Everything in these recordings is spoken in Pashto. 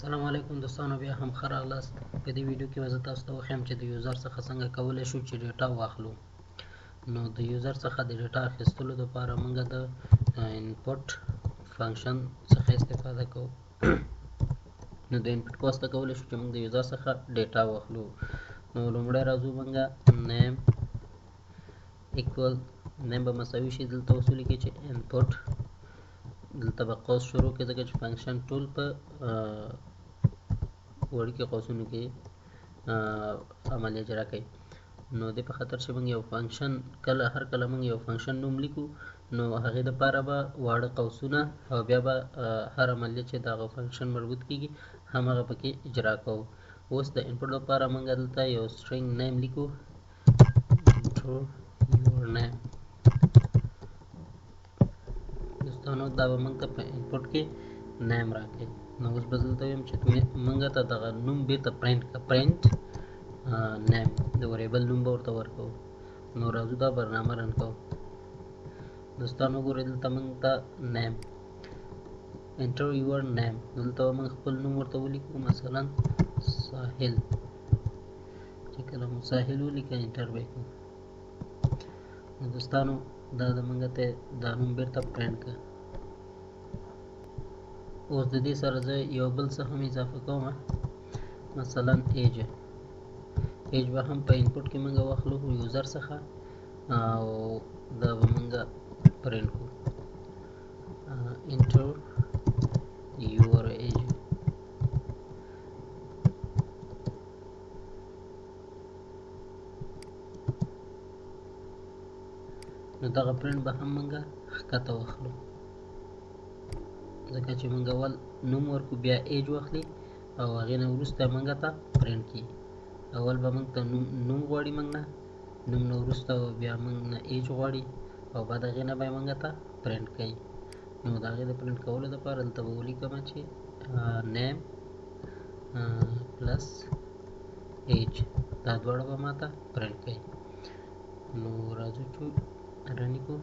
السلام علیکم دوستانو، بیا هم ښه راغلاست. په دې ویډیو کې به زه تاسو ته وښیم چې د user څخه څنګه کولی شو چې data واخلو. نو د user څخه د data اخیستلو دپاره موږ د input function څخه استفاده کوو. نو د input په واسطه کولی شو چې موږ د user څخه data واخلو. نو لومړی راځو موږ name equal name به مساوي شي، دلته اوس ولیکئ چې input، دلته به قوس شروع کړئ ځکه چې function ټول په وړوکي قوسونو کې عملیه اجرا کوي. نو دې په خاطر چې موږ یو function کله هر کله موږ یو function نوم لیکو، نو هغې دپاره به واړه قوسونه او بیا به هر عملیه چې د هغه function مربوط کیږي هماغه پکې اجرا کوو. اوس د input لپاره موږ دلته یو string name لیکو، enter your name. دوستانو دا به موږ ته په input کې name راکړي. نو اوس به دلته وایم چې موږ ته دغه نوم بیرته پرینټ کړه، print name، د variable نوم به ورته ورکوو. نو راځو دا برنامه run کوو. دوستانو ګورئ دلته موږ ته name، enter your name، دلته به موږ خپل نوم ورته ولیکو، مثلا ساحل. چې کله مو ساحل ولیکه enter به یې کړو. نو دوستانو دا د موږ ته دا نوم بیرته پرینټ کړه. اوس د دې سره زه یو بل څه هم اضافه کوم، مثلا age. age به هم په input کې موږ واخلو user څخه او دا به موږ پرینټ کړو، enter your age. نو دغه پرینټ به هم موږ ښکته واخلو ځکه چې موږ اول نوم ورکو بیا age واخلي او هغې نه وروسته موږ ته پرینټ کړي. اول به موږ ته نوم غواړي، موږ نه نوم نه وروسته بیا موږ نه age غواړي او بعد هغې نه به یې موږ ته پرینټ کوي. نو د هغې د پرینټ کولو دپاره دلته به ولیکم چې name plus age، دا دواړه به ما ته پرینټ کوي. نو راځو چې run یې کړو.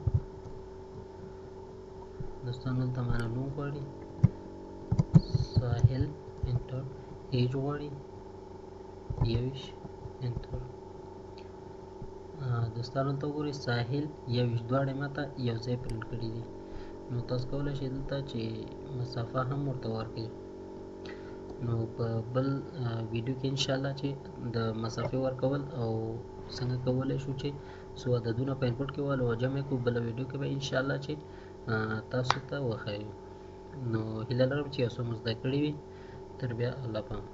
دوستانو دلته ما نه نوم غواړي، ساحل، enter، age غواړي 21، enter. دوستانو دلته وګورئ ساحل 21 دواړې ما ته یو ځای پرینټ کړي دي. نو تاسو کولی شئ دلته چې مسافه هم ورته ورکړئ. نو په بل ویډیو کې انشاءالله چې د مسافې ورکول او څنګه کولی شو چې څو عددونه په input کې والو او جمع کړو، بله ویډیو کې به انشاءالله چې تاسو ته وښیو. نو هیله لرم چې یو څه مو زده کړي وي. تر بیا، الله پامان.